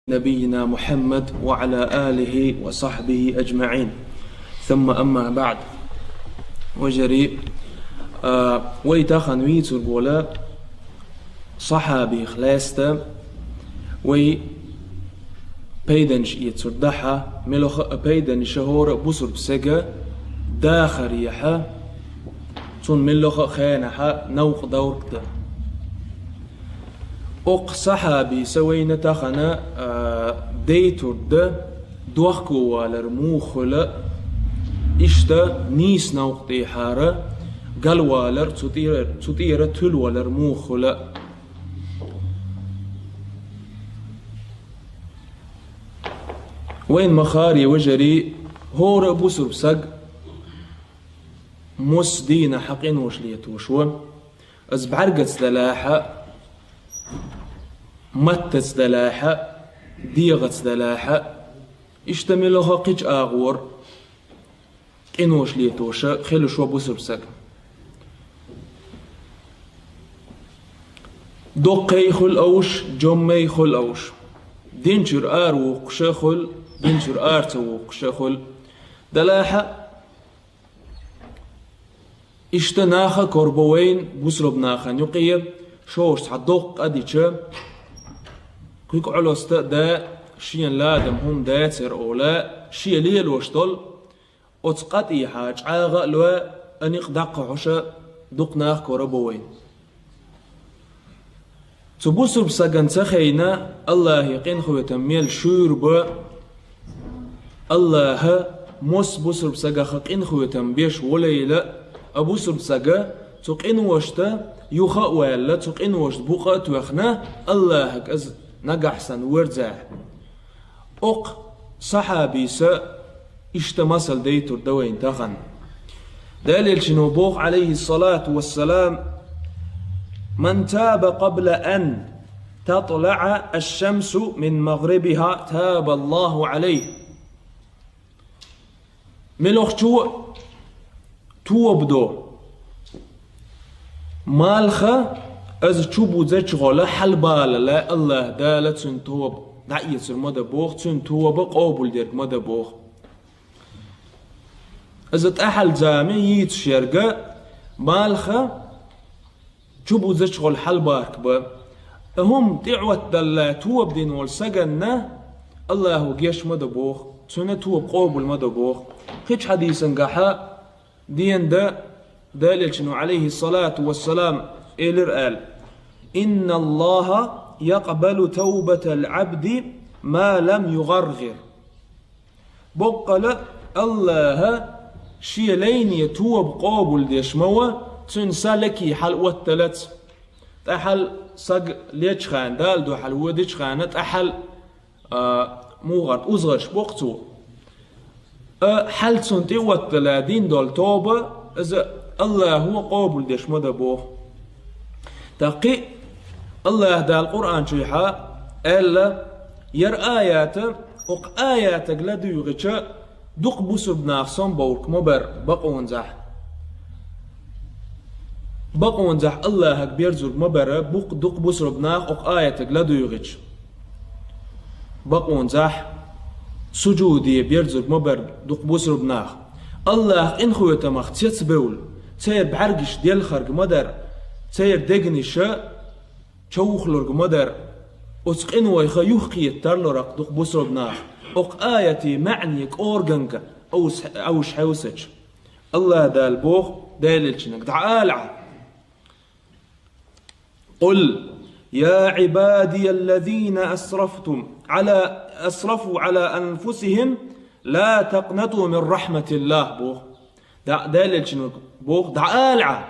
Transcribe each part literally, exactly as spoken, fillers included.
نبينا محمد وعلى آله وصحبه أجمعين. ثم أما بعد. Вежарий, а, вай тахан вийцар вола сахьабийх лаьцна вай пайданаш эцар дахьа, мелха а пайданаш хӀора бусурба сага дахар яхьа, цун мелха а хенахьа новкъа доврг да. Окх сахьабийса вайна тахана, а, дейтур да, дохко валар муха хуьла, иштта нийса новкъа тӀехьара галвалар, цу тӀера, цу тӀера тилвалар муха хуьла. Вайн махари вежарий, хӀора бусурба саг мос дийна хьакъинош летош ва. Аз бӀаргаца далахьа, маттаца далахьа, дегӀаца далахьа, иштта мелха кхича агӀор къинош летоша хилуш ва бусурба саг. Доккхай хул ауш, жоммай хул ауш. Динчур ар вукхуша хул, динчур ар ца вукхуша хул. Далахьа, иштта наха корбо вайн бусурба нахан юкъе, шош цхьа доккха а дича, куьг Ӏолоста а да, шен ладам хӀума дацар ола, шен лелош дол, оцу къатӀехьа чӀагӀа а ло, а никъ даккха хьуша дукха нах корабо вайн. Цу бусурба саган ца хайна, Аллахьи къинхойтам мел шуьйра ба, Аллахьа мос бусурба сагаха къинхойтам беш волайла, а бусурба сага цу къиношта юха а ваьлла, цу къиношта букъа а тоьхна, Аллахьа кӀаз нагахь санна верзахь. Окх сахьабийса иштта масал дейтур да вайн тахан. Далелчино боху, Ӏалайхиссалату вассалам: «Ман таба къабла ан татлаӀа аш-шамсу мин магърибиха, таба Аллаху Ӏалайхи». Мелхачо тоба до. Малха, аз чу бузачу гӀола хьалбалала, Аллахь Дала цуьнан тоба дӀаэцар ма да боху, цуьнан тоба къобулдерг ма да боху. Аз тӀаьхьал зама йийцуш ерга, малха чу бузачу гӀола хьалбарк ба. ХӀума тӀеӀоттадалла тоба дина волу саганна Аллахьо геш ма до боху, цуьнан тоба къобул ма до боху. Кхечу хьадийсан гахьа дена да, Далелчино, Ӏалайхиссалату вассалам, элира аьлла: «Инналлаха якъбалу тавбатал Ӏабди ма лам югӀаргӀир». Боккъала Аллахьа шен лайне тоба къобулдеш ма ван, цуьнан са леки хьал отталац. ТӀаьхьал саг лечхьана, Дала дуьхьал водичхьана, тӀаьхьал, а, мугӀарт узгӀаш боккху цо. А, хьал цунна тӀе оттала дина долу тоба, иза Аллахьо къобулдеш ма дан боху. Тахкхи Аллахь Дала Къуръан чуьйхьа аьлла, яра аята, окху аятаг ладуьйгӀича, дукха бусурба нах сом боврг ма бара бакъонзахь. Бакъонзахь Аллахьаг берзург ма бара букх-, дукха бусурба нах окху аятаг ладуьйгӀича. Бакъонзахь сужуде берзург ма бара дукха бусурба нах. Аллахь къинхойтамах цецбевлла, церан бӀаьргаш делхарг ма дара, церан дегнаша човхалург ма дара, оцу къинойха юхкхетарлуракх дукха бусурба нах, окху аятийн маьӀне кӀорганга Ӏовш-, Ӏовш хьевсача. Аллахь Дала боху Далелчинаг: «ДӀаала Ӏа: къул, я Ӏибадияллазина асрафтум Ӏала, асрафу Ӏала анфусихим, ла такънату мин рахматиллахь», боху. ДӀа-, Далелчинаг боху: «ДӀаала Ӏа,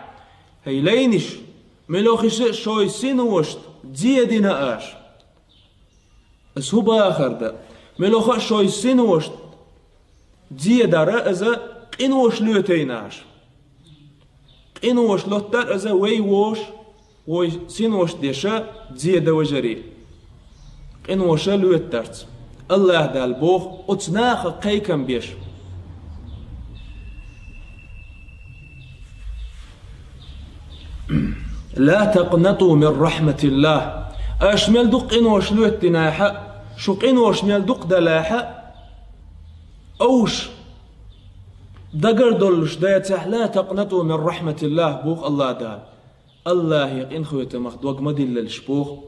хӀай лайнаш, мелохиша шой синошта зе дина аша». Ас хӀун бахар дан? Мелоха а шой синошта зе дара иза къинош лоьтайна аша. Къинош лоттар иза вай воша, вай синошта деша зе дан, вежарий. Къиноша лоьттарца. Аллахь Дала боху оцу наха кхайкам беш: «Ла такънату мин рахматиллахь». Аша мел дукха къинош лоьттинехь а, Шун къинош мел дукха далахь а, уж дагардолуш дацахь, ла такънату мин рахматиллах, боху Аллах Дала. Аллахе къинхетамах дог ма диллалаш, боху.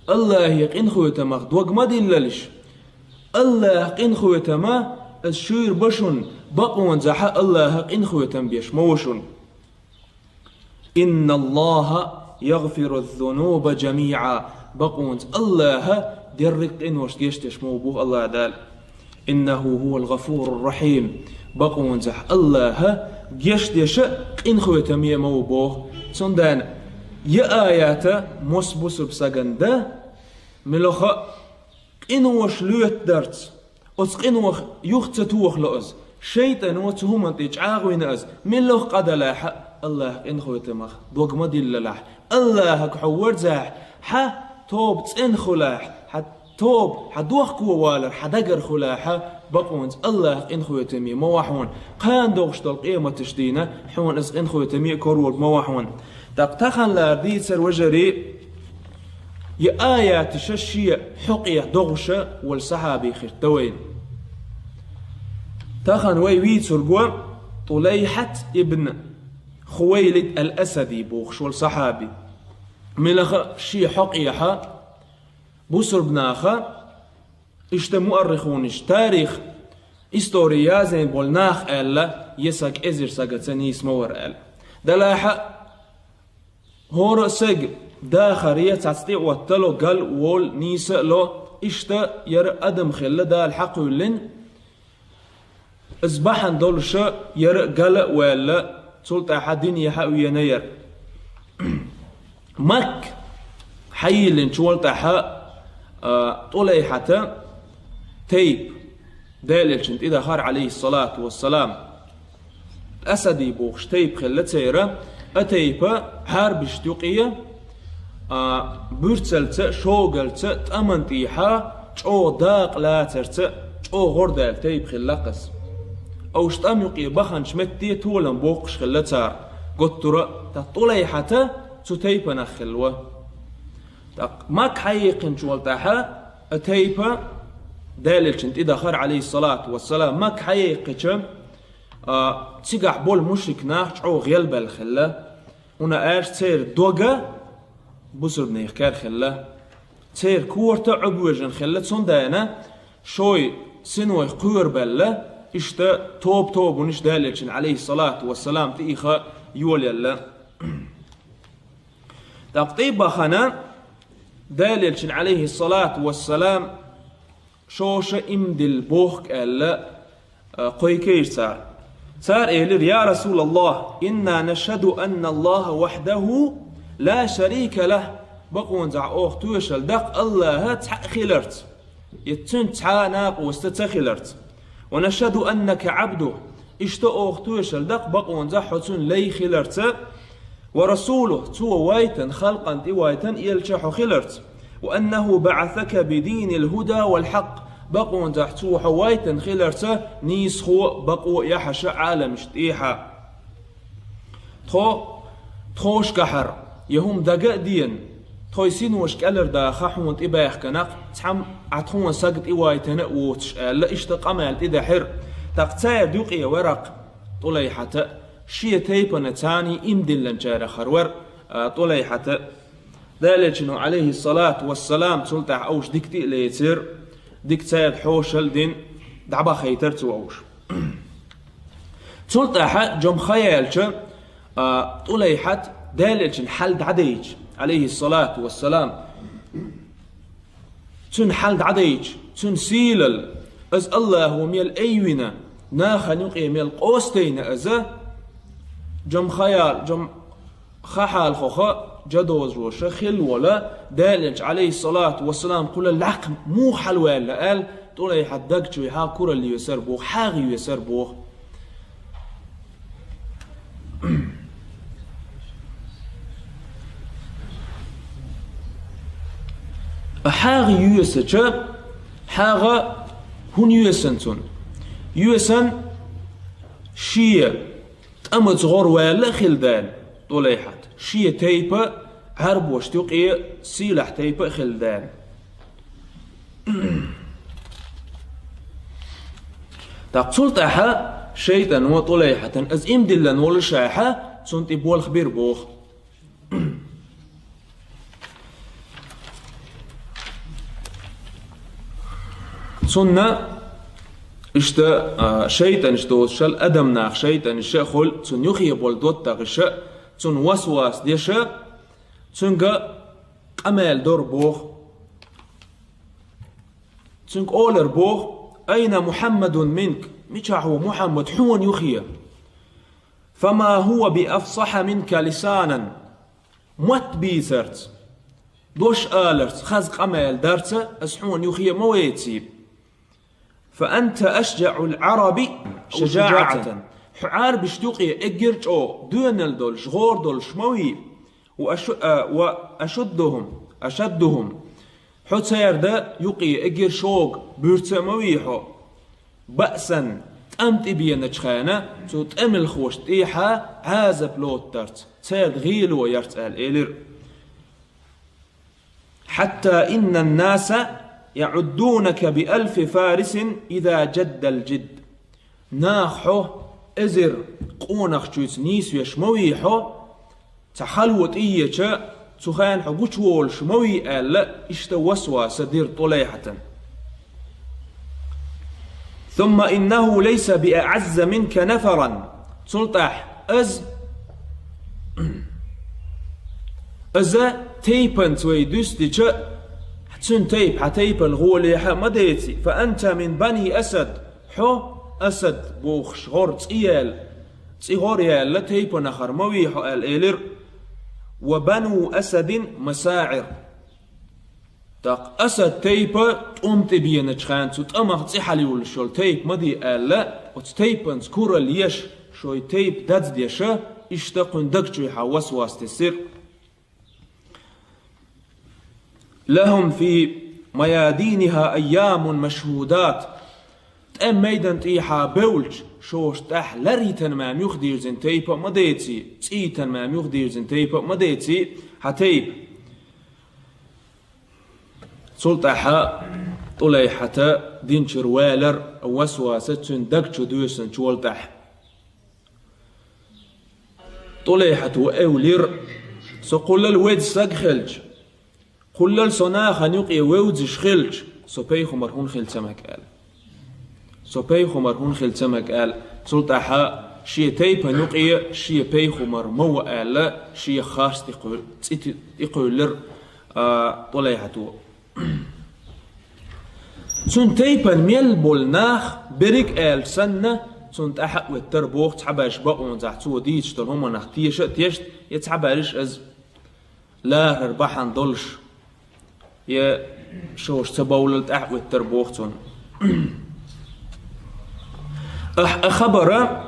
Аллахе къинхетамах дог ма диллалаш. Аллаха къинхетама ас шуьйра ба шун, бакъонзахьа Аллаха къинхетам беш ма ву шун. Инна Аллаха ягъфиру зунуба жамиъа. Бакъонца Аллаха дерриг къинош гечдеш ма ву, боху Аллах Дала. Иннаху хувал гъафуру рахим. Бакъонцахь Аллаха гечдеша къинхетаме ма ву, боху. Цундела я аята мос бусург саган да, милоха къинош лоьттадарца, оцу къинох юха ца тохало ас, шайтӀано цу хӀуманна тӀе чӀагӀвина ас, милох къа далахь а, Аллаха къинхетамах дог ма диллалахь. Аллахага хьо варзахь, хьан тоба цӀена хилахь, хьан тоба, хьан дохко валар хьан дагара хилахь, бакъонца Аллаха къинхетаме ма ву хьуна. Кхана догӀуш долу къематаш дийна хьуна ас къинхетаме а королг ма ву хьуна. ТӀаккха тахана лара дийцар, вежарий, и аяташа шен хьокъехь догӀуша волу сахьаби хиртда вайна. Тахана вай вийцург ву ТӀулайхьат ибн Хувайлид ал-Асади бохуш волу сахьаби. Милаха шен хьокъехьа бусург наха, иштта муаррихунаш, тарих, истори язйина болу нах аьлла, я саг эзар сагаца нийса ма вара аьлла. Далахьа хӀора а саг дахаре цац тӀе а оттало, гал а волу, нийса а ло, иштта яра адам хилла Дала хьакхуьйллина. Иза бахьана долуша яра а гала а ваьлла, цул тӀаьхьа динехьа а вена яра. Макка хьайиллинчул тӀаьхьа, а, ТӀулайхьата тайпа, Делан Элчанна тӀедахара, алейхиссалату вассалам, Асади бохуш тайпа хилла церан, а тайпа хьарбишта юкъе, а, буьрцалца, шогалца, тӀаман тӀехьа, чӀогӀа дакъа лацарца, чӀогӀа гӀор даьлла тайпа хилла кхас. Уьш тӀам юкъе баханчу метте толам боккхуш хилла цара, готтура а, ткъа ТӀулайхьата цу тайпанах хилла. ТӀаккха Макка хьаекхинчул тӀаьхьа а тайпа Делан Элчанна тӀедахара, алейхиссалату вассалам, Макка хьаекхича, а, цигахь болу мушрик нах чӀогӀа гӀелбаьлла хилла, хӀунда аьлча церан дог бусург нехан кара хилла. Церан корта Ӏобоьжна хилла, цундела шой синойх кхоьрубаьлла, иштта тоба-тобанаш Делан Элчанна, алейхиссалату вассалам, тӀе иха йолаелла. ТӀаккха тӀе а бахана, Делан Элчанна, алейхиссалату вассалам, шоша иман дилла бохург аьлла, а, кхойкхийра цара. Цара элира: «Я Расулаллах, инна нашхаду анна Аллаха вахдаху ла шарика лах». Бакъонзахь оха тоьшалла даккха Аллаха цхьаъ хиларца, я цуьнца цхьа а накъоста ца хиларца. «Ва нашхаду аннака Ӏабдуху». Иштта оха тоьшалла даккха бакъонзахь хьо цуьнан лай хиларца, «ва расулуху», цо вайтина, халкъана тӀе вайтина элча хьо хиларца, «ва аннаху баӀасака бидийнил худа вал хьакъ», бакъонзахь цо хьо вайтина хиларца нийсхо, бакъо а яхьаша Ӏаламашна тӀехьа. Тхо, тхошкахьара, я хӀума дага а дена, тхой синош кӀелара даха хьуна тӀебаьхкинакх, цхьамма а тхуна сага тӀевайтина а воцуш, аьлла, иштта къамел тӀедахьира. ТӀаккха цара юкъе вара-кх ТӀулайхьата, шен тайпана царний иман диллинчарах хир вара, а, ТӀулайхьата. Делан Элчано, алейхиссалату вассалам, цул тӀаьхьа уьш дика тӀе а лецира, дика цаьрга хьошалла а дина, дӀабахийтира цо уьш. Цул тӀаьхьа жимма хан яьлча, а, ТӀулайхьат Делан Элчанан хьал дӀадайча, алейхиссалату вассалам, цуьнан хьал дӀадайча, цуьнан сийлалла, иза Аллахо мел айвина, нахана юкъе мел къоастайна иза, жимма хан ял-, жимма хан хьалхоха жа дозоша хилла волу Делан Элча, алейхиссалату вассалам, кхуьлан лакха муха хьалаваьлла аьлла, ТӀулайхьат даг чуьйхьа куралла йоьсура боху, хьагӀ йоьсура боху. ХьагӀ йоьсуча, хьагӀ хӀунда йоьсина цунна? Йоьсина шен тӀамаца гӀор ваьлла а хилла дела, ТӀулайхьат, шен тайпа Ӏарбошна юкъе сийлахь тайпа а хилла дела. ТӀаккха цул тӀаьхьа шайтӀано ТӀулайхьатан из иман диллина воллушехь, цунна тӀе болх бир боху. Цунна иштта, а, шайтӀанаш доцушал, адам нах шайтӀанаш а хуьлу, цунна юххе болу доттагӀаш а, цунна васвас деш а, цуьнга къамел дора боху. Цуьнга олура боху: «Айна Мухьаммадун минк? Мичахь ву Мухьаммад хьуна юххе? Фама хӀува би афсахьа минка лисанан». Мотт бийцарца, дош аларца, хаза къамел дарца ас хьуна юххе ма веъций. «Фа анта ашжаӀул Ӏараби шажаӀатан». Хьо Ӏарбашна юкъе эггара чӀогӀа доьналла долуш, гӀора долуш ма вий. «Ва ашу-, а, ва ашуддухум, ашаддухум». Хьо царна юкъе эггара шога буьрса а ма вий хьо. «БаӀсан», тӀам тӀебеначу хенахь, цу тӀемалхошна тӀехьа Ӏазап лоттарца, царна гӀело ярца аьлла элира. «Хьатта иннан наса яӀуддунака би алфи фарисин иза жаддал жидд». Наха хьо эзар къонахчуьйца нийсвеш ма вий хьо, цхьа хало тӀееча, цу хенахь хьо гучуволуш ма вий аьлла, иштта васваса дира ТӀулайхьатан. «Сумма иннаху лайса би аӀазза минка нафаран». Цул тӀаьхьа аз, аза тайпанца вай дуьстича, цуьнан тайпа, хьан тайпана гӀолехьа ма деций. «Фа анта мин бани Асад». Хьо Асад бохуш гӀора цӀе яьлла, цӀе гӀора яьлла тайпанахара ма вий хьо аьлла элира. «Ва бану Асадин масаӀир». ТӀаккха Асад тайпа тӀом тӀебеначу хенахь цу тӀамах цӀе хьалаюллуш йолу тайпа ма ди аьлла, оцу тайпанца куралла еш, шой тайпа даздеша, иштта кхуьнан даг чуьхьа васвас тесира. «Лахум фи маядиниха айямун машхудат». ТӀеман майдан тӀехьа бевлча, шоша тӀехь лар йитан мем юхадирзина тайпа а ма деций, цӀе йитан мем юхадирзина тайпа а ма деций, хьан тайпа. Цул тӀаьхьа ТӀулайхьата динчуьра валар, васваса цуьнан даг чу доьсанчу волу тӀаьхьа. ТӀулайхьата ву эвлира: «Со кхуллал веза саг хилча, кхуллал со нахана юкъе вевзаш хилча, со пайхамар хӀунда хила ца мега», – аьлла. «Со пайхамар хӀунда хила ца мега», – аьлла. Цул тӀаьхьа шен тайпана юкъе шен пайхамар ма ву аьлла, шех харц тӀекхуьл-, цӀе ти-, тӀекхуьйллира, а, ТӀулайхьата ву. Цуьнан тайпана мел болу нах берриг а аьлча санна, цунна тӀаьхьа а оьттура боху цхьаберш бакъонзахь цо дийцаш долу хӀуманах теша а тешна, я цхьаберш иза ларар бахьана долуш, я шоша ца бовлал тӀаьхьа оьттура боху цунна. Ахь а хабара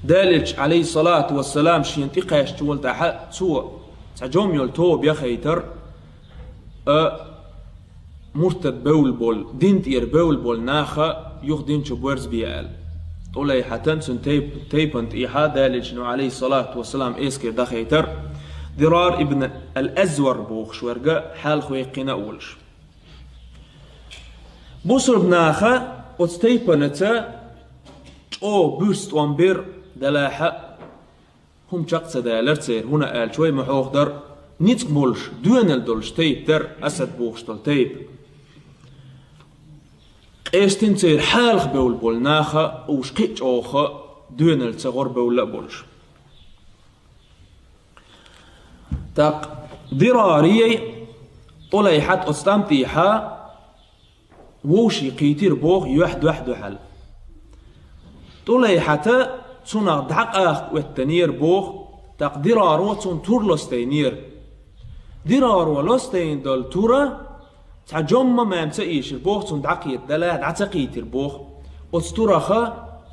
Далича, Ӏалайхиссалату вассалам, шена тӀекхаьчча волу тӀаьхьа цо цхьа жом йолу тоба яхайтар, а, муртад бевлла болу, дин тӀера бевлла болу наха юха дин чу боьрзабе аьлла. ТӀулайхьатан цуьнан тайп-, тайпана тӀехьа Далича ну, Ӏалайхиссалату вассалам, эскар дахайтар, Дирар ибн ал-Азвар бохуш верга хьалха веккхина а волуш. Бусурба наха оцу тайпанаца чӀогӀа буьрса тӀом бира, делахь а хӀума чекх ца далара церан, хӀунда аьлча вай ма хьоха дара, ницкъ болуш, доьналла долуш тайпа дара Асад бохуш долу тайпа. Къестина церан хьалха бевлла болу наха уьш кхин а чӀогӀа доьналлица гӀор бевлла а болуш. ТӀаккха Дирарий ТӀулайхьат оцу тӀам тӀехьа вовший кхийтира боху юьхь дуьхь-дуьхьал. ТӀулайхьата цунах дӀакъаха оьттинера боху, тӀаккха Дираро цунна тур лостайнера. Дираро лостайна долу тура цхьа жомма мем ца ийшира боху, цунна дӀакхета дала дӀа ца кхийтира боху. Оцу тураха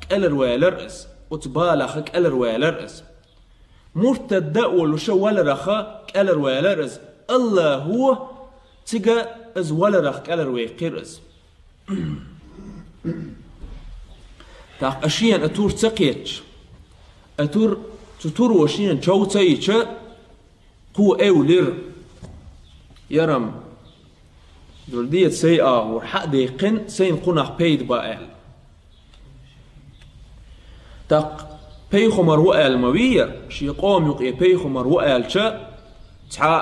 кӀелхьарваьлар иза, оцу балаха кӀелхьарваьлар иза. Муртадда а волуша валараха кӀелхьарваьлар иза. АллахӀо цига иза валарах кӀелхьарваьккхира иза. ТӀаккха шена а тур ца кхетча, а тур, цу туро шена чов ца йича, кхо эвлира: «Ярам, дур деца сай агӀор хьа а даьккхина, сайна кхунах пайда ба», – аьлла. ТӀаккха пайхамар ву аьлла ма вийра, шен къоман юкъе пайхамар ву аьлча, цхьа,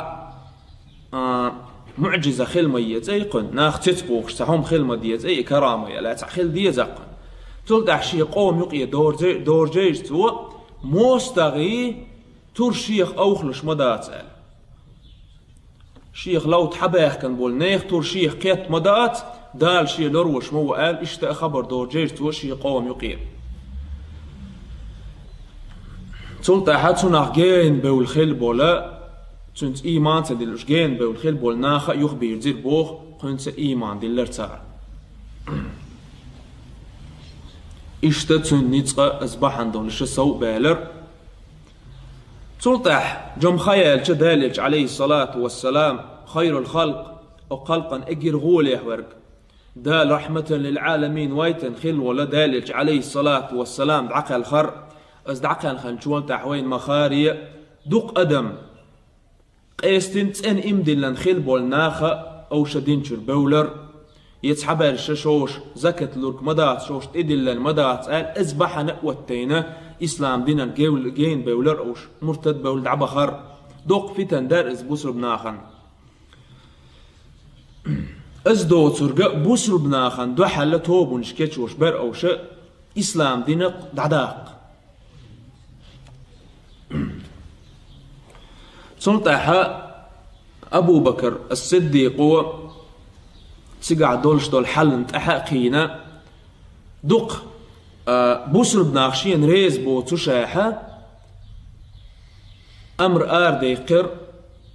а, муӀжиза хила ма еза кхуьнан, нах цецбохуш, цхьа хӀума хила ма деза, и карама яла, цхьа хила деза кхуьнан. Цул тӀаьхьа шен къоман юкъе дорже-, доржийра цо, моастагӀий тур шех овхалуш ма дац аьлла. Шех ловта хьабаьхкина болу нехан тур шех кхетта ма дац, Дала шен лоруш ма ву аьлла, иштта а хабар доржийра цо шен къоман юкъе. Цул тӀаьхьа цунах генабевлла хилла болу, цуьнца ийман ца диллуш генабевлла хилла болу наха а юхабирзира боху, кхуьнца ийман диллира цара. Иштта цуьнан ницкъ а, аса бахьана долуш а сов а баьллера. Цул тӀаьхьа, жамха яьлча, Далелча, алейхиссалату вассалам, хайрул халкъ, оцу халкъан эггара гӀолехь верг, Дала рахьматан лил Ӏаламин вайтина хилла волу Далелча, алейхиссалату вассалам, дӀакхелхар, аса дӀакхелхинчул тӀаьхьа вайна ма-харе, дукха адам, къестина цӀена ийман диллина хилла болу наха овша динчуьра бевлар, я цхьаберша шовш закат лург ма дац, шовш тӀедиллина ма дац аьлла, иза бахьана а оттайна, ислам динан гевл-, генабевлар овш, муртад бевлла дӀабахар, доккха фитан дара иза бусурба нахана. Иза доцурга бусурба нахана дуьхьал тобанаш кечош бара овша ислам динах дӀадаккха. Цул тӀаьхьа Абу Бакр ас-Сиддикъо цигахь долуш долу хьална тӀаьхьа а кхийна, дукха, а, бусурба нах шена реза боцуш а, амр арадаьккхира,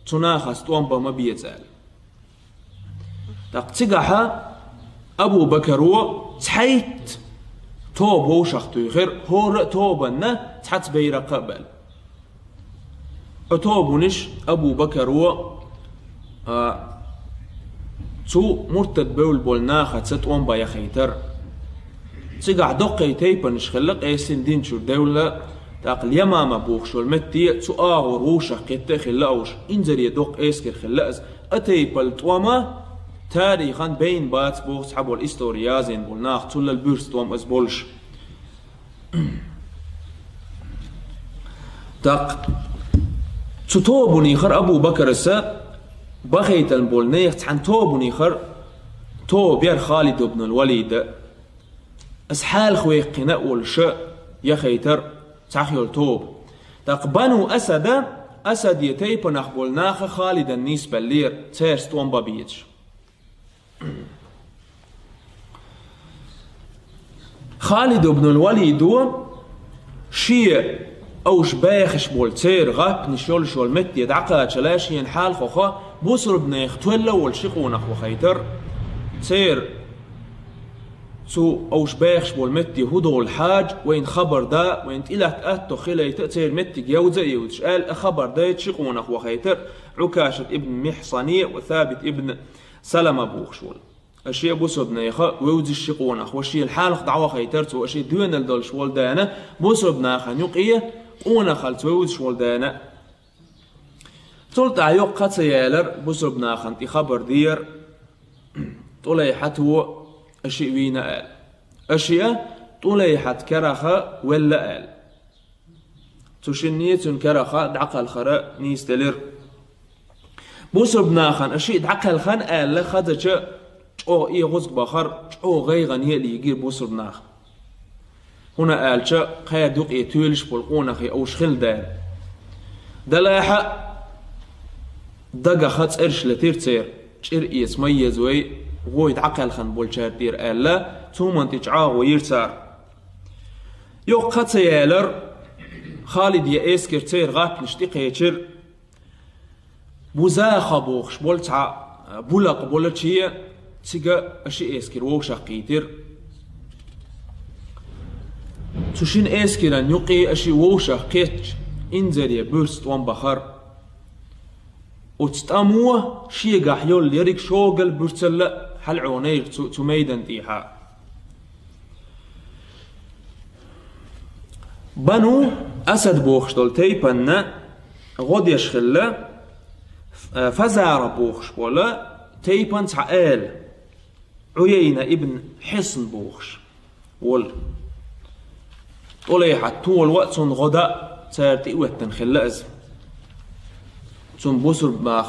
цу нахаца тӀом бан ма беза аьлла. ТӀаккха цигахьа Абу Бакаро цхьайтта тоба вовшах туьйхира, хӀора а тобанна цхьацца байракх а баьлла. Оцу тобанаш Абу Бакаро, а, цу муртад бевлла болу нахаца тӀом бан яхийтара. Цигахь доккхий тайпанаш хилла, къестина динчуьра девлла, тӀаккха Ямама бохуш йолу метте цу агӀор вовшах кхетта а хилла уьш, инзаре доккха эскар хилла иза. Оцу тайпал тӀом а тарихана байна бац боху цхьаболу истори язйина болу нах, цуллал буьрса тӀом иза болуш. ТӀаккха цу тобанехара Абу Бакараса бахийтина болу нехан цхьана тобанехара тоба яра Халид ибн ал-Валида. Аса хьалха веккхина а волуша яхийтара цхьа йолу тоба. ТӀаккха Бану Асада, Асаде тайпанах болу наха Халидан нийсбаьллера, цаьрца тӀом бан безаш. Халид ибн ал-Валидо шен овш бехаш болу церан гӀапнаш йолуш йолу метте дӀакхачале шена хьалхоха бусурба нехан тоьлла а волу ши къонах вахийтара. Церан цу овш бехаш болу метте хӀун долу хьажа, вайна хабар да, вайна тӀелатта атто хилийта а церан меттиг евза а евзаш аьлла, а хабар дайта ши къонах вахийтара, Ӏукашат ибн Михьсане ва Сабит ибн Салама бохуш волу. Аша бусурба неха вевзаш ши къонах ва шена хьалха дӀавахийтара цо, аша доьналла долуш волу дена, бусурба нахана юкъе къонахалц вевзаш волу дена. Цул тӀаьхьа йоккха ца ялар бусурба нахана тӀе хабар дера, ТӀулайхьато аша вийна аьлла. Аша ТӀулайхьат кераха велла аьлла. Цу шинне цуьнан кераха дӀакхалхара нийсделира. Бусурба нахана аша дӀакхелхана аьлла хазача чӀогӀа эгӀазга бахара, чӀогӀа гӀайгӀане а лийгира бусурба нах. ХӀунда аьлча кхаьрда юкъе туьйлаш болу къонахий овш хилла дара. Далахьа дагахь цӀераш летира церан, чӀир эца ма еза вай, вай дӀакхелхана болчаьрга тӀера аьлла, цу хӀуманна тӀе чӀагӀо йира цара. Йоккха ца ялар, Халиде эскар церан гӀапнаш тӀекхечира, Бузаха бохуш болу цхьа, а, булакъ болче, цига аша эскар вовшах кхийтира. Цу шина эскаран юкъе аша вовшах кхетча, инзаре буьрса тӀом бахара. Оцу тӀамо шегахь йолу ерриг шогал буьрсалла хьалаӀонайра цу, цу майдан тӀехьа. Бану Асад бохуш долу тайпанна гӀо деш хилла, Ф-, Фазара бохуш волу тайпан цхьа эла, Ӏуяйна ибн Хьисн бохуш волу. ТӀулайхьат тола ва а, цунна гӀо дан а цара тӀе а оьттина хилла иза. Цунна бусурба нах,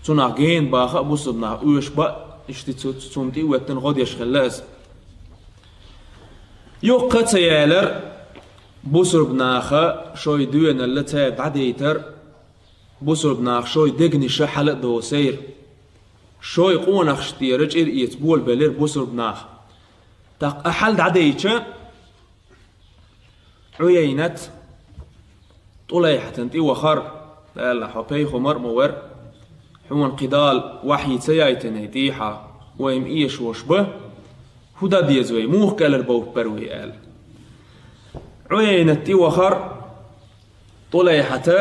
цунах гена баха а бусурба нах оьшуш ба а, иштта цу-, цунна тӀе а оьттина гӀо деш хилла иза. Юха ца ялар, бусурба наха шоай доьналла цара дӀадайтар, бусурба нах шоай дегнаша хьала а досийра. Шоай къонахчу тӀера чӀир эца болабелира бусурба нах. ТӀаккха а хьал дӀадайча, Ӏуяйнат ТӀулайхьатана тӀе вахара, аьлла: «Хьо пайхамар а ма вара, хьуна кхин Дала вахьйи ца яйтиний тӀехьа, вай-м эшош ба, хӀун дан деза вай, муха кӀелхьарбовлар вай?» — аьлла. Ӏуяйнат тӀе вахара, ТӀулайхьата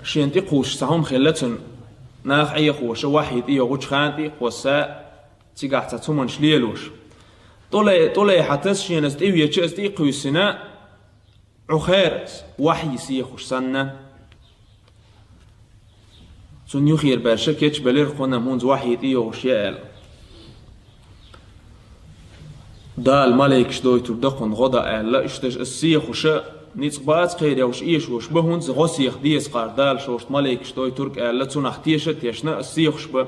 шена тӀе кхуссуш цхьа хӀума хилла цунна, нах Ӏехоша, вахьйи тӀе йогӀучу хана тӀе а кхосса, цигахь цхьа цу хӀуманаш лелош. ТӀулай-, ТӀулайхьатас шена иза тӀе веча, иза тӀе а кхуьйсина, Ӏу хаьра иза, вахьйи сехаш санна. Цунна юхера баьрша кечбелира кхунна, хӀунда вахьйи тӀе йогӀуш я аьлла. Дала малайкаш дойтур ду кхунна гӀо дан аьлла, иштта иза сехаш, ницкъ бац кхеран, уьш эшош ба, хӀунда иза гӀо сеха деза кхара, Дала шоашта малайкаш дойтург аьлла, цунах теша а тешна, иза сехаш ба.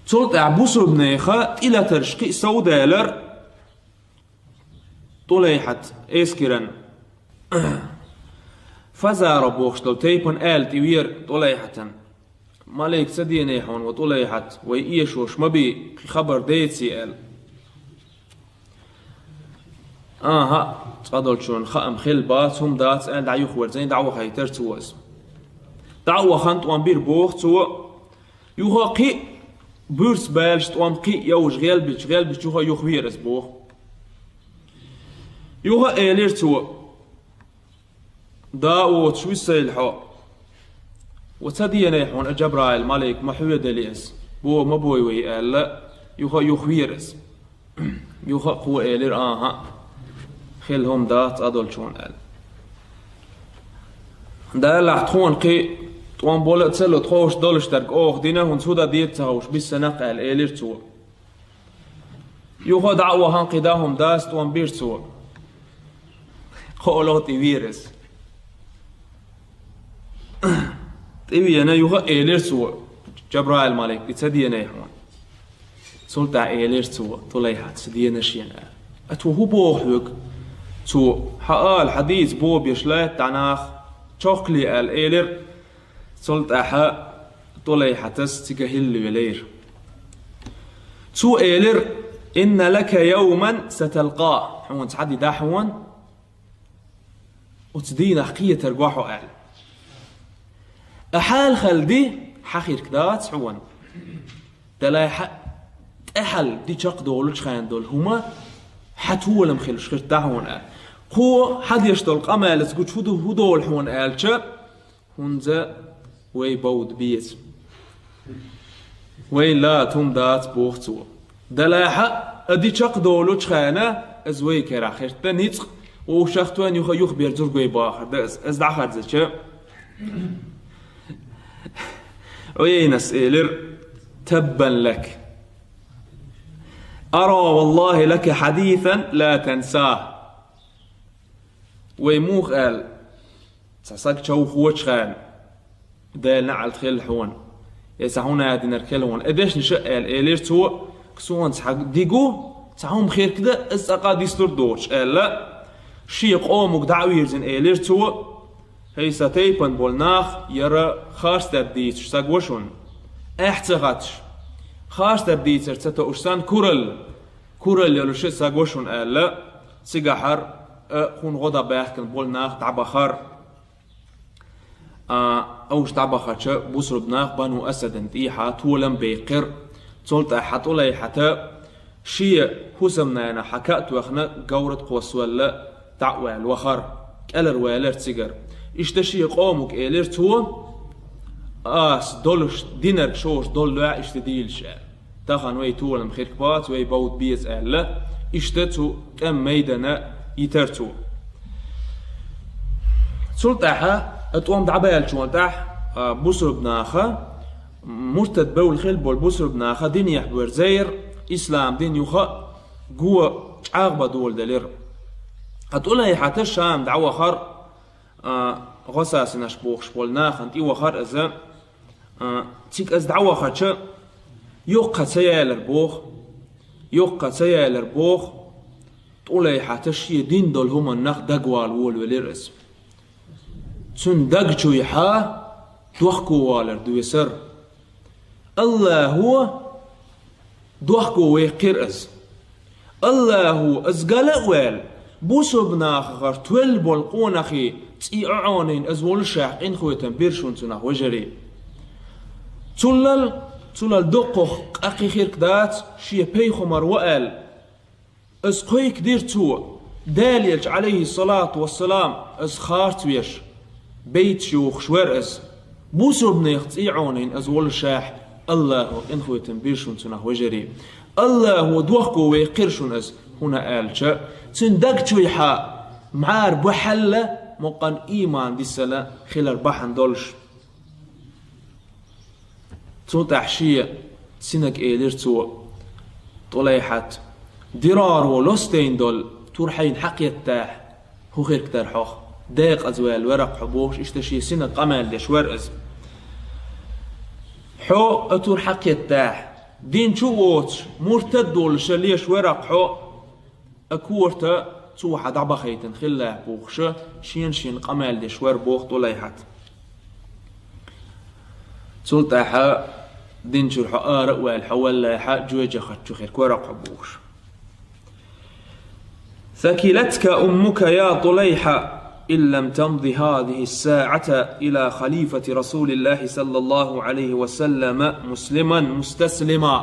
Цул тӀаьхьа бусурба нехан тӀелатарш кхин а совдаьлар, ТӀулайхьат эскаран Фазара бохуш долу тайпана аьлла тӀевера ТӀулайхьатана: «Малайка ца дений хьуна, ва ТӀулайхьат, вай эшош ма бий, кхин хабар деций?» — аьлла. «Аха, цкъа долчунна хаам хилла бац, хӀума дац», — аьлла, дӀа юхаверзийна, дӀавахийтар цо иза. ДӀа а вахана, тӀом бира боху цо, юха а кхин а буьрса балаш, тӀом кхин а йовжа гӀелбича, гӀелбича юха а юхавера иза боху. Юха а элира цо: «Да а воцуш висайла хьо. Ва ца дений хьуна, Джабраил малик, ма хьоьдали иза. Бо ма бой вай», — аьлла, юха а юхавера иза. Юха а кхо элира: «Аха, хилла хӀума дац цкъа долчунна», — аьлла. «Далахь, тхуна кхин тӀом бола а ца ло, тховш долуш дерг оха дина, хӀунда хӀун дан деза ца хууш биссина-кх», — аьлла, элира цо. Юха дӀа а вахана, кхин дӀа хӀума дац, тӀом бира цо. КхоалгӀа тӀевера иза. ТӀевена, юха а элира цо: «Джабраил малик, и ца дений хьуна?» Цул тӀаьхьа элира цо: «ТӀулайхьат, ца дена шена», — аьлла. «Ат, ва хӀун боху хьоьга?» Цо: «Хьан ала, хьан дийца бобеш лаьтта дӀа нах, чохкале», — аьлла, элира. Цул тӀаьхьа ТӀулайхьатас цига хӀилла велира. Цо элира: «Инна лака йовман саталкъа, хьуна цхьа ди дан хьуна, оцу дийнах кхетар го хьо», — аьлла. «А хьалхалди хьан хирг дац хьуна. Далай хьан тӀаьхьал ди чекхдолучу хенна долу хӀума хьан толам хилуш хир дан хьуна», — аьлла. Кхо хьан деш долу къамелаца гучу хӀун ду, хӀун долу хьуна аьлча, «ХӀунда вай бовда беза. Вайн лата хӀума дац», — боху цо. «Далахьа а ди чекхдолучу хенна, иза вай кара хиртта ницкъ, вовшах тойна юха юхаберзург вай бахар да иза. Иза дӀахарзача». Ӏуйайнас элира: «Таббан лак. Ара валлахи лака хьадисан ла танса». Вай муха аьлла, цхьа саг човхочу хенна, Делан неӀалт хилла хьуна, я цхьа хӀун а динарг хилла хьуна. И дешнаш а аьлла, элира цо: «Ксона цхьа дигу, цхьа хӀума хиркда, иза цкъа а дислур доцуш», — аьлла. Шен къомаг дӀа а вирзина, элира цо: «ХӀей, сан тайпана болу нах, яра харцдерг дийцуш саг ва шуна. Эхь ца хаташ, харцдерг дийцар ца тоуш санна, куралла, куралла йолуш а саг ва шуна», — аьлла. Цигахьара а хӀун гӀо дан баьхкина болу нах дӀабахара. А, уьш дӀабахача, бусурба нах Бану Асадан тӀехьа толам беккхира. Цул тӀаьхьа Тулайхьата шен хӀусамнана хьака а тоьхна, говрат кхоссавелла, дӀа а ваьлла вахара, кӀелхьарваьллера цигара. Иштта шен къомага элира цо: «Ас долуш динарг шоша доллуьйту иштта дийлаш», — аьлла. «Тахана вай толам хирг бац, вай бовда беза», — аьлла. Иштта цу тӀеман майдана йитира цо. Цул тӀаьхьа, тӀом дӀабаьллачул тӀаьхьа, а, бусурба наха, муртад бевлла хилла болу бусурба наха динехь верзийра, ислам дин юха а Го чӀагӀбан доладелира. Ткъа ТӀулайхьат Шам дӀавахар, а, гӀосасинаш бохуш болу нахана тӀевахар иза, а, цига иза дӀавахача, йоккха ца яьлар боху, йоккха ца яьлар боху, ТӀулайхьат шен дин долу хӀуманах дагавала волавелира иза. Цуьнан даг чуйхьа дохковалар доьсура. Аллахо дохковаьккхира иза. Аллахо иза гал а ваьлла, бусалба нахах тоьлла болу къонахий цӀий Ӏо Ӏонийна иза волушехь, къинхетам бира шуна цунах, вежарий. Цуллал, цуллал доккхах къа кхин хирг дац, шен пайхамар ву аьлла. Иза кхойкхадира цо, Дала элча, Ӏалайхиссалату вассалам, иза харцвеш, бейташ йохуш вара иза. Бусалба нехан цӀий Ӏонийна иза волушехь, Аллахо къинхетам бира шуна цунах, вежарий. Аллахо дохковаьккхира шуна иза, хӀунда аьлча цуьнан даг чуйхьа мӀара бухьалла, мукъан ийман дисина хилар бахьана долуш. Цул тӀаьхьа шен синага элира цо: «ТӀулайхьат, Дираро лостийна долу тур хьайна хьакхеттахь, хӀун хирг дара хьох? Декъаза ваьлла вара-кх хьо», — бохуш, иштта шен синага къамел деш вара иза. «Хьо а тур хьакхеттахь, дин чу а воцуш, муртад а волуш леш вара-кх хьо, а корта цо хьан дӀабахийтина хилла», — бохуша, шена-шена къамел деш вара боху ТӀулайхьат. Цул тӀаьхьа дин чуьра хьо ара а ваьлла, хьо валлахьа жоьжахати чу хирг вара-кх хьо бохуш. «ثكلتك أمك يا طليحة إن لم تمض هذه الساعة إلى خليفة رسول الله صلى الله عليه وسلم مسلما مستسلما».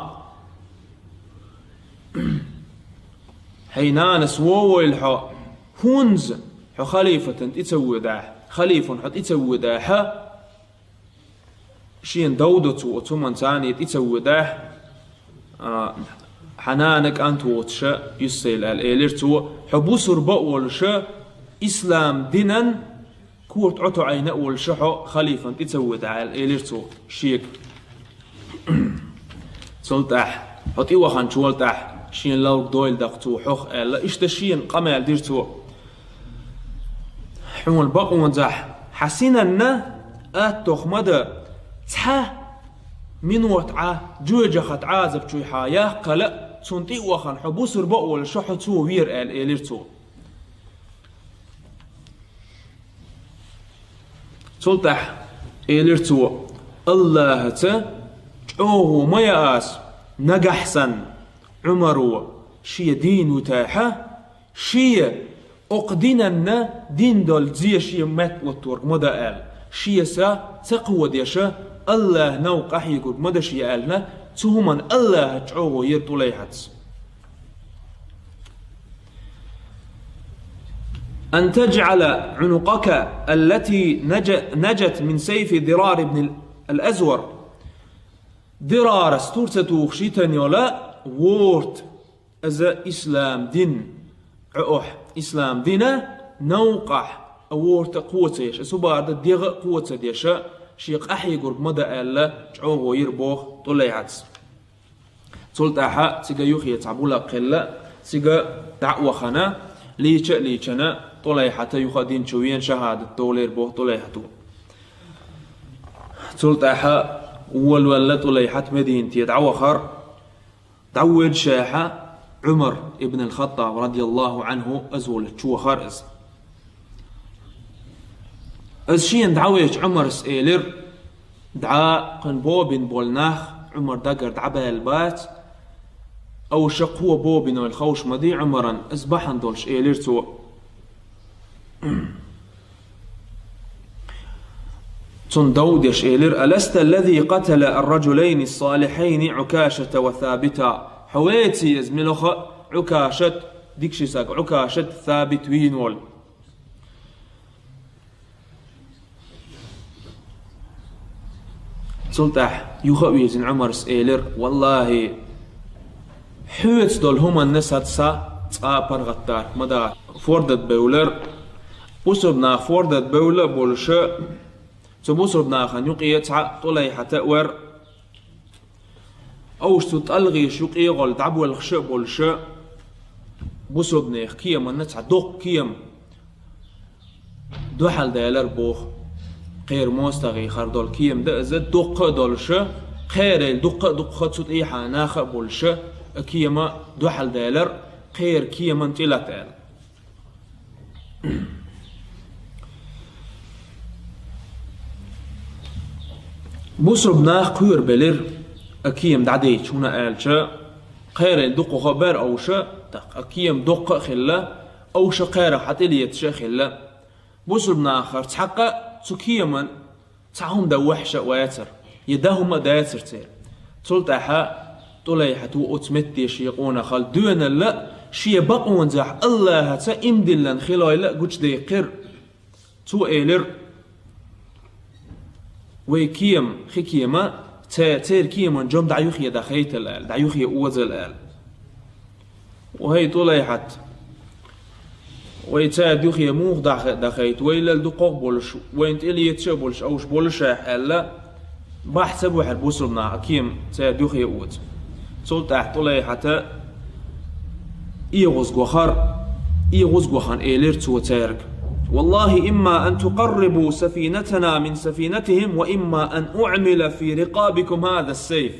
Хьайн нанас воввойла хьо, хӀунда хьо халифатана тӀе ца воьдахь, халифана хьо тӀе ца воьдахь, шена дов до цо оцу хӀуманца тӀе ца воьдахь, а, хьан нана кӀант воцуша юссийла аьлла, элира цо, хьо бусурба а волуша, ислам динан корта ӀотоӀийна а волуша хьо халифана тӀе ца воьдахь аьлла, элира цо шега. Цул тӀаьхьа, хьо тӀеваханчул тӀаьхьа, шена ловг дойла даккха цо хьох аьлла, иштта шена къамел дира цо. Хьуна бакъонзахь, хьан синанна аттох ма дан, цхьа минот Ӏа жоьжахати Ӏазап чуьйхьа яккхала а, цунна тӀе а вахана, хьо бусурба а волуша хьо цо вера аьлла, элира цо. Цул тӀаьхьа элира цо: «Аллахьаца чӀогӀо ма яа ас, нагахь санна Ӏумаро шен дийна витахьа, шен окху динанна дин долу зе шен метта отторг ма дан аьлла, шен са ца кходеша, Аллахьа новкъа къахьийгург ма дан шен», — аьлла, цу хӀуманна Аллахьаца чӀогӀо йира ТӀулайхьатца. «أن تجعل عنقك التي نج-، نجت من سيف ضرار بن الأزور». Дирарас тур ца тухуш йитина йолу ворта, иза ислам дин, Ӏо охьа, ислам дина новкъахь а ворта а кхочуш, аса хӀубарда дегӀа а кхочушдеш, шен къахьийгург ма дан аьлла, чӀогӀо йира боху ТӀулайхьатца. Цул тӀаьхьа цига юххе цхьа булакх хилла, цига дӀа а вахана, лийча а лийчана, ТӀулайхьата юха а дин чу вена шахӀадат долийра боху ТӀулайхьато. Цул тӀаьхьа волавелла ТӀулайхьат Мединате дӀавахара, дӀавоьдушехьа, Ӏумар ибн ал-Хаттаб, радияллаху Ӏанху, аза волчу вахара иза. Иза шена дӀавоьдучу Ӏумарс элира: «ДӀа кхуьнан бобина болу нах Ӏумар дагара дӀабаьлла бац, аш кхо бобинойла ховш ма ди Ӏумаран», — иза бахьана долуш элира цо. Цунна дов деш элира: «ألست الذي قتل الرجلين الصالحين عكاشة وثابتا؟» Хьо веций иза милаха Ӏукашат, дикачу стаг Ӏукашат, Сабит вийна волу? Цул тӀаьхьа юха а вирзина Ӏумарс элира: «Валлахи, хьоьца долу хӀуманна саца цкъа а паргӀатдарг ма дац». Фордат бевлира, бусурба нах фордат бевлла а болуша, цу бусурба нахана юкъе цхьаъ ТӀулайхьата а вара. Аш цу тӀалгӀеша юкъе гӀолла дӀабоьлхуша а болуша, Бусалба нехан кеманна цхьа доккха кема дуьхьал далар боху. Кхеран мостагӀий хар долу кема да иза, доккха а долуша, кхерал дуккха а дуккха цу тӀехьа наха а болуша, а кема дуьхьал далар, кхеран кеман тӀе лата аьлла. Бусалба нах кхоьру белира, а кема дӀадайча, хӀуна аьлча, кхерал дуккха а бара овша, тӀаккха а кема доккха а хилла, овша кхерах хьа тӀелеташа а хилла. Бусалба нахара цхьаккха цу кеман цхьа хӀума дан ваьхьаш а вацара, я дан хӀума а дацара церан. Цул тӀаьхьа ТӀулайхьата оцу метте шен къонахалла доьналла, шен бакъонзахь Аллахьаца имдиллина хилойла а гучудайккхира. Цо элира: «Вай кема, хи кема, це-, церан кеман жом дӀа юххе дахайтал», – аьлла, «дӀа юххе озал», – аьлла. «ХӀай ТӀулайхьат, вай цаьрга юххе муха даха-, дахайта, вай лелла дукхах а болуш, вайна тӀелеташ а болуш, овш болуш ахь», – аьлла, бахь ца бухьара бусалба наха кема цаьрга юххе оза. Цул тӀаьхьа ТӀулайхьата эгӀаза гохар, эгӀаза гохана элира цо цаьрга: «والله إما أن تقربوا سفينتنا من سفينتهم وإما أن أعمل في رقابكم هذا السيف».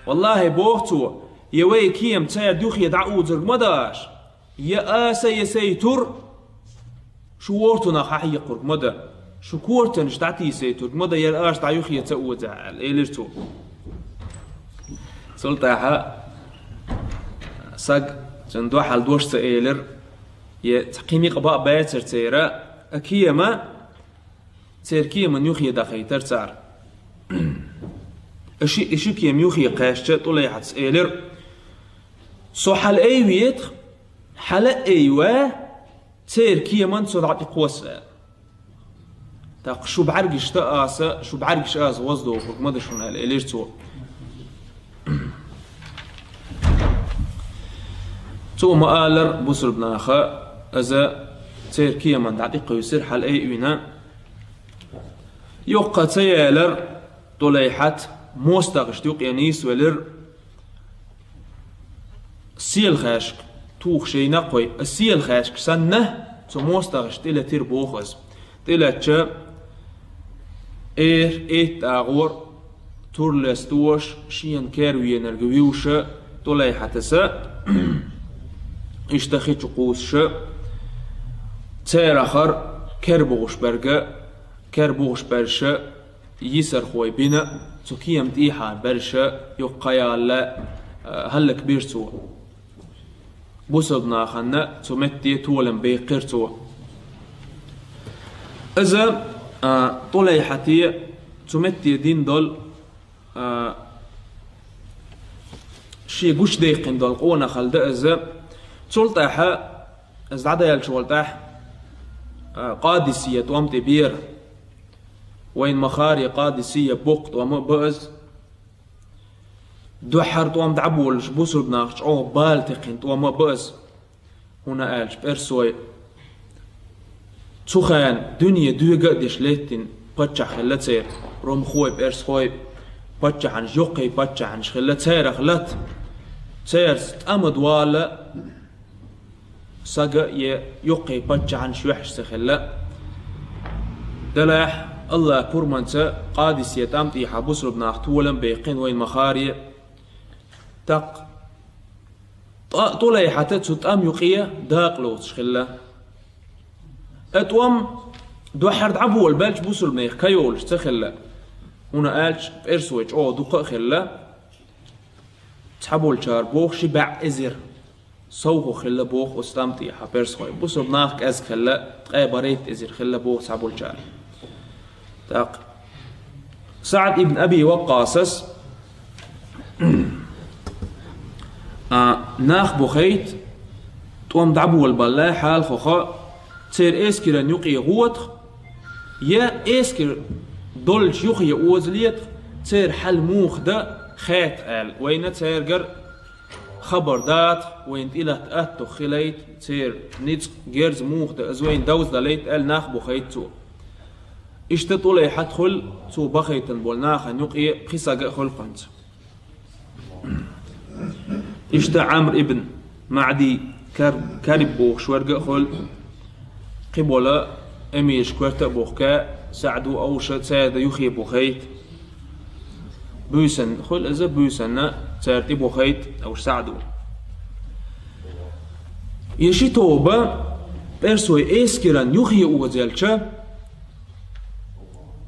«Валлахьи, – боху цо, – я вай кема цаьрга юххе дӀаозург ма ду аша, я аса, я сайн тур шу вортанах хьахьекхург ма ду, шу кортанаш дӀатийсайтург ма ду, яра аша дӀа юххе ца оза», – аьлла, элира цо. Цул тӀаьхьа саг цунна дуьхьал дош ца элира, я цхьа кхин некъ баа бацара церан, а кема, церан кеман юххе дахайтара цара. И ши, и ши кема юххе кхаьчча, ТӀулайхьатас элира: «Со хьалаайветахь, хьала а айва, церан кеман со дӀатӀекхосса». «ТӀаккха шу бӀаьргашта аса, шу бӀаьргаш аса гӀоздохург ма ду шуна», – аьлла, элира цо. Цо ма-аллара бусалба наха, иза церан кеман дӀатӀекхуьйсира, хьалаайвина. Йоккха ца ялара, ТӀулайхьат мостагӀашна юкъе нийсвелира, селхашка, тухуш йина кхой, а селхашка санна, цу мостагӀашна тӀелетира боху иза. ТӀелетча, эр, эттӀагӀор, тур лестош, шена кер венарг вуьйш, ТӀулайхьатас иштта хи чу кхуссуш, церахара кер бугӀуш берг, кер бугӀуш берш, йисархой бина, цу кема тӀехьа берш, юххе ялла, а, хӀаллакбира цо. Бусалба нахана цу метте толам беккхира цо. Иза, а, ТӀулайхьате цу метте дина долу, а, шен гучудайккхина долу къонахалла да иза. Цул тӀаьхьа, иза дӀадаьллачул тӀаьхьа, а, Къадисия тӀом тӀе бера. Вайна ма-хаъара, Къадисия боккха тӀом а ба иза. Дуьххьара тӀом дӀаболуш, бусалба нах чӀогӀа бала текхна тӀом а ба иза. ХӀунда аьлча пӀерсой цу хенахь дуьне доьга а деш лаьттина паччахь хилла церан. Ромхой, пӀерсхой паччахьанаш, йоккхий паччахьанаш хилла церах лата. Церца тӀама дола сага а, е йоккхий паччахьанаш юьхьаш ца хилла. Делахь, Аллахь пурманца Къадисия тӀом тӀехьа бусалба нах толам а беккхина вайна ма-хаъара. ТӀаккха ТӀа-, ТӀулайхьат цу тӀам юкъе дакъа лоцуш хилла. И тӀом дуьххьара дӀаболабелча бусалба нехан кайолуш ца хилла. ХӀунда аьлча пӀерсой чӀогӀа дукха а хилла. Цхьаболчара боху ши бӀе эзар совгӀат хилла боху оцу тӀам тӀехьа пӀерсхой. Бусалба нах кӀезиг хилла, ткъе барайтта эзар хилла боху цхьаболчара. ТӀаккха СаӀд ибн Аби Ваккъасас, а, нах бохуьйту, тӀом дӀаболабалале хьалхо, церан эскаран юкъе гӀотта, я эскар долчу юххе озалетта, церан хьал муха дан хетта аьлла, вайна цаьргара хабар дайта, вайна тӀелатта аттагӀа хилийта, церан ницкъ, герз муха дан, иза вайна довза далийта аьлла, нах бохуьйту цо. Иштта ТӀулайхьат хуьлу цо бахийтина болу нахана юкъе пхи сага а хуьлу кхуьнца. Иштта Ӏамр ибн МаӀди Кар-, Кариб бохуш верг а хуьлу, кхиболу эмираш коьрта а бохка, СаӀду, Авша цаьрда юххе бохуьйту. Буьйсанна хуьлу иза, буьйсанна цаьрда тӀе бохуьйту Авша СаӀду. И ши тоба пӀерсой эскаран юххе озаьлча,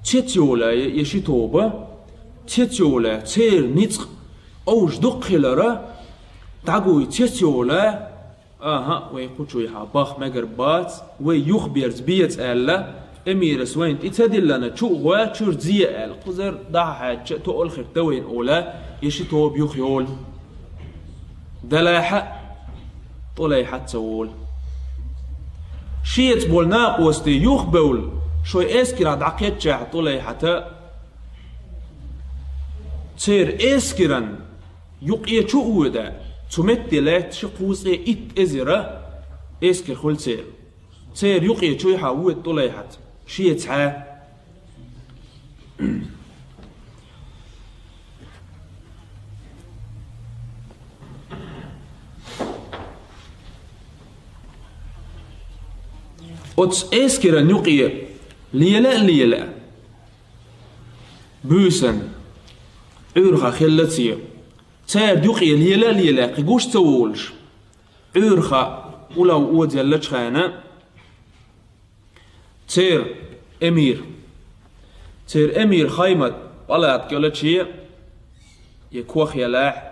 цецйолаьа и ши тоба, цецйолаьа церан ницкъ, Авша дукха хилара, дӀагуй цецйолаьа, аха, вай кху чуьйхьа баха мегар бац, вай юхаберза беза аьлла, эмирас вайна тӀе ца диллина, чу а гӀой, чуьра зе аьлла, кхузара дӀа а хьаьдча, тоъал хир дан вайна олий, и ши тоба юхайолу. Делахь а, ТӀулайхьат ца волу. Шеца болу накъостий юхабевлла, шайн эскарехь дӀакхеччехь ТӀулайхьата, церан эскаран юкъе чу а воьду, цу метте лаьтта ши кхузткъе итт эзар эскар хуьлу церан. Церан юкъе чуьйхьа воьду ТӀулайхьат, шеца хьа. Оцу эскаран юкъе лела а лела, буьйсанна, Ӏуьйрахо хилла церан. Церан юкъе лела а лела, кхин гуш ца волуш, Ӏуьйрахо уллохь озаьллачу хенахь, церан эмир, церан эмир Хаймат палатка йолчу, я кох ялахь,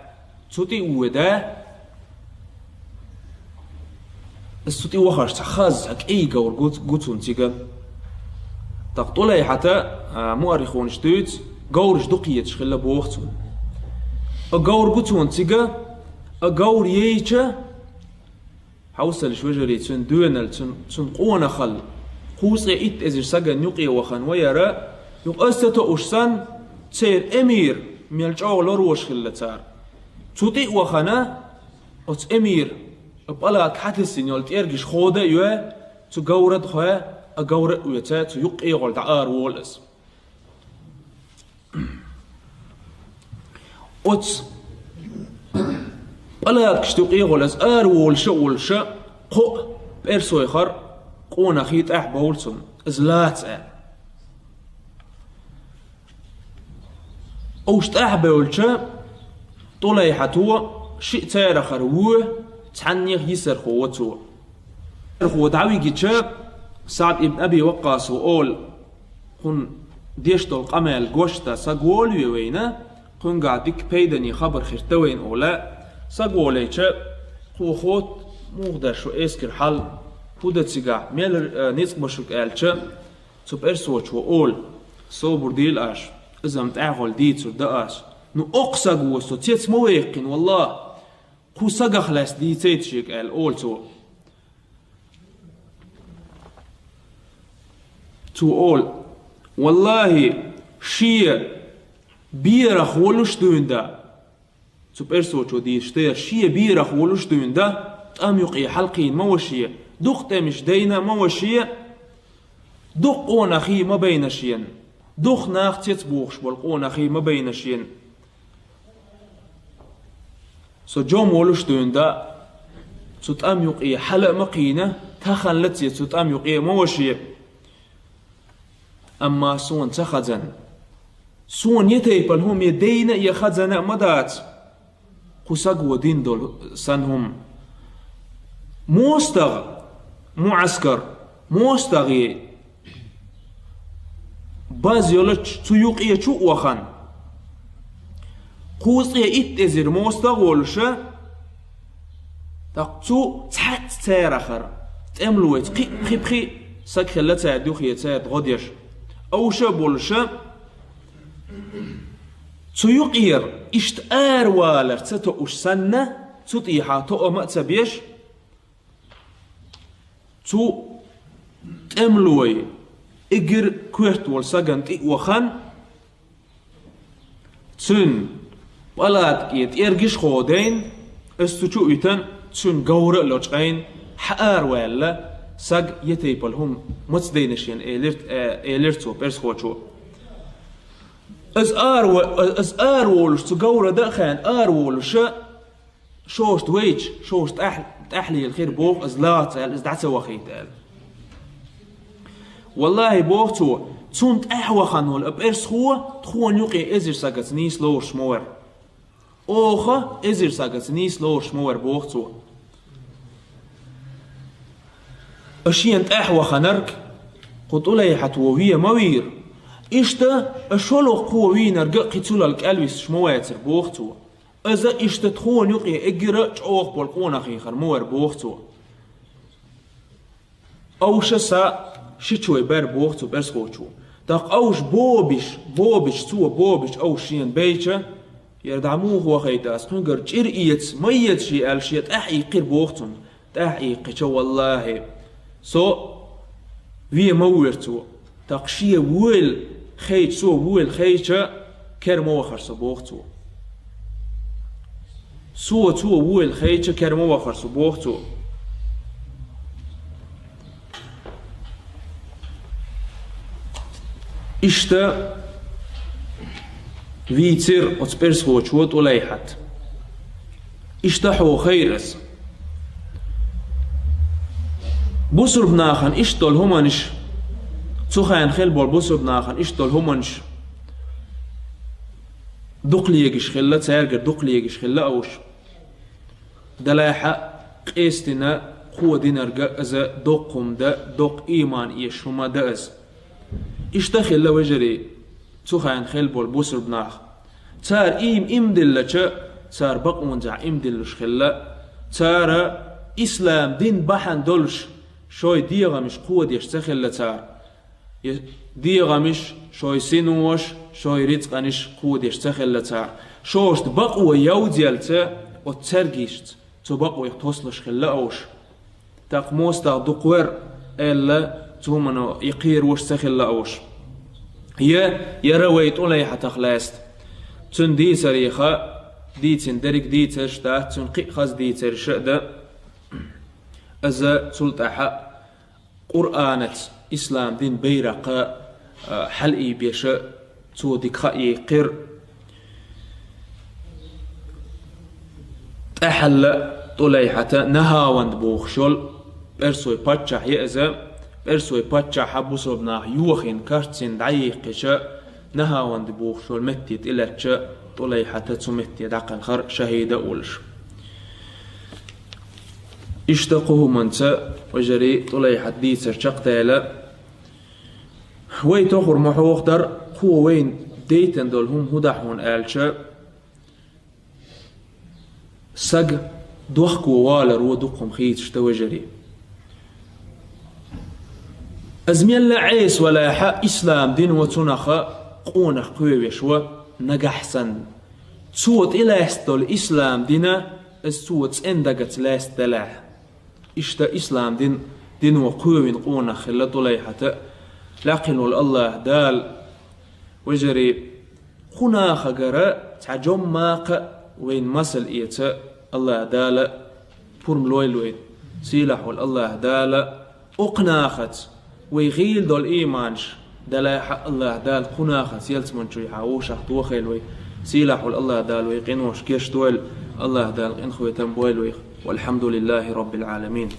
цу тӀе а воьду, иза цу тӀе вахарш цхьа хаза, цхьа кӀайн говр гу, гу цунна цига. ТӀаккха ТӀулайхьата, а, муаррихунаш дуьйцу, говраш дукха езаш хилла боху цунна. А говр гу цунна цига, а говр яйча, хьовсалаш, вежарий, цуьнан доьналла, цуьнан, цуьнан къонахалла, кхузткъе итт эзар сагана юкъе вахана вара, юха аса ца тоъуш санна, церан эмир мел чӀогӀа лорош хилла цара. Цу тӀе а вахана, оцу эмира, а палатка хьатесна йолу тӀергаш хода а йой, цу говра а хой, а говра а оьцу, цу юккъе гӀолла дӀаара волу аса. Оцу палаткаш тӀе къегӀолаза ара волуша а волуша, кхоъ пӀерсойхар къонахий тӀаьхьа бовлу цунна, иза лаца аьлла. Уьш тӀаьхьа бевлча, ТӀулайхьато шиъ царахара ву, цхьаннех йисархо ву цо. Йисархо дӀавигича, СаӀд ибн Аби Ваккъасо олу: «Кхунна деш долу къамел гочдан саг волаве вайна, кхуьнгахь дика пайдане хабар хир дан вайна», олу. Саг волийча, кхо хотта, муха дара шу эскар хьал, хӀун дан цигахь, мел, э, ницкъ бу шуьга аьлча, цу пӀерсочо олу: «Собар дийла аш, иза-м тӀаьхьа гӀолла дийцур дан ас. Ну, окху саго со цец ма веккхина, валлахӀи, кху сагах лаьцна дийцийта шега», аьлла олу цо. Цо олу: «ВаллахӀи, шен берах волуш дуьйна дан». Цу пӀерсочо дийцича, шен берах волуш дуьйна дан, тӀам юкъе хьалакхийна ма ву шен, дукха тӀемаш дайна а ма ву шен, дукха къонахий ма байна шена, дукха нах цецбохуш болу къонахий ма байна шена. Со жом волуш дуьйна дан, цу тӀам юкъе хьала а ма кхийна, таханлаций цу тӀам юкъе а ма ву шен. Амма суна ца хазна, суна я тайпана хӀума я дайна а, я хазна а ма дац кху саго дина долу санна хӀума. МостагӀа муӀаскар, мостагӀий база йолчу цу юкъе чу а вахана, кхузткъе итт эзар мостагӀа волуша, тӀаккха цу цхьацца царахара тӀемалойца кхин а, кхин а, кхин а саг хилла цара дуьхье, цара гӀо деш. Авша а болуша, цу юкъера иштта аравалар ца тоъуш санна, цу тӀехьа тоъам а ца беш, цу тӀемалой эггара коьрта волу сагана тӀе а вахана, цуьнан палаткъе тӀергаш а ходийна, аса цу чу а витина, цуьнан говра а лочкъийна, хьаара ваьлла, саг я тайпана хӀума маца дайна шена, элира, э, элира цо пӀерсхочо. Аса ара ва-, аса ара волуш, цу говра дан а хаьна ара волуша, шоашта вайча, шоашта тӀаьхьа, тӀаьхьа лела хир боху, иза лаца аьлла, иза дӀа ца вахийта аьлла. Валлахьи, боху цо, цунна тӀаьхьа вахана волу а пӀерсхо тхуна юкъе эзар сагаца нийса лоруш ма вара. Оха эзар сагаца нийса лоруш ма вара, боху цо. А шена тӀаьхьа ваханарг кху ТӀулайхьат вен ма вийра. Иштта а шолгӀа кхо вийнарг а кхин цулал кӀел висташ ма вацара, боху цо. Иза иштта тхуна юкъе эггара чӀогӀа болу къонах хьехар ма вара, боху цо. Овша са ши чой бара, боху цу пӀерсхочо. ТӀаккха овш бобиш, бобиш цо, бобиш овш шена бейча, яра дӀа муха вахайта ас, кхуьнгара чӀир эца, ма эца шен аьлла, шен тӀаьхьа иккхира, боху цунна. ТӀаьхьа иккхича, валлахьи, со вен ма вора цо. ТӀаккха шен вуйла хейча, цо вуйла хейча, кер ма вахара со, боху цо. Со, цо вуйла хейча, кер ма вахара со, боху цо. Иштта вийцира оцу пӀерсхочо ТӀулайхьат. Иштта хьо хайрас. Бусурба нахана иштта долу хӀуманаш, цу хенахь хилла болу бусурба нахана иштта долу хӀуманаш дукха легаш хилла, цаьргара дукха легаш хилла овш. Делахь а къестина кхо динарг а иза доккха хӀума дан, доккха ийман эшаш хӀума дан иза. Иштта хилла, вежарий, цу хенахь хилла болу бусурба нах. Цара ийма иман диллача, цара бакъонзахь иман диллуш хилла. Цара ислам дин бахьана долуш шой дегӀамаш кходеш ца хилла цара. И дегӀамаш, шой синош, шой рицкъанаш кходеш ца хилла цара. Шошта бакъо йовзаелча, оцу цергашца цу бакъойх тосалуш хилла овш. ТӀаккха мостагӀа дукха вара аьлла, цу хӀумано и кхерош ца хилла овш. Я, яра вай ТӀулайхьатах лаьцна. Цуьнан дийцарех дийцина дерриг дийцарш дац, цуьнан кхин а хаза дийцарш а дан. Иза цул тӀаьхьа Къуръанаца ислам дин байракха, а, хьалаайбеш а цо дика хаа яьккхира. ТӀаьхьалла ТӀулайхьата Нахьаванд бохуш йолу пӀерсой паччахь я иза. ПӀерсой паччахьа бусурба нах йохийна, карцина дӀаяьккхича, Нахьаванд бохуш йолу метте тӀелаьцча, ТӀулайхьата цу метте дӀакхелхира шахӀида а волуш. Иштта кху хӀуманца, вежарий, ТӀулайхьат дийцар чекхдаьлла. Вай тохур ма хьоха дара, кхо вайна дейтина долу хӀума хӀун дара хьуна аьлча, саг дохко валаро дукха хӀума хийцаш дан, вежарий. Иза мелла а Ӏеса валахьа, ислам дино цунах къонах кхоьвеш ву нагахь санна. Цо тӀелаьцна долу ислам дин, иза цо цӀена дагаца лаьцна делахь. Иштта ислам дин, дино кхоьвина къонах хилла ТӀулайхьата. Лакхина волу АллахӀ Дала, вежарий, кху нахагара цхьа жоммакха вайна масал эца АллахӀ Дала пурм лойла вайна. Сийлахь волу АллахӀ Дала окху нахаца вай гӀийла долу ийманаш, делахь а АллахӀ Дала кху нахаца ялсаманчуьйхьа вовшах тохийла вай. Сийлахь волу АллахӀ Дала вай къинош гечдойла, АллахӀ Дала къинхетам бойла вайх. Валхьамдулиллахи Роббил Ӏаламин.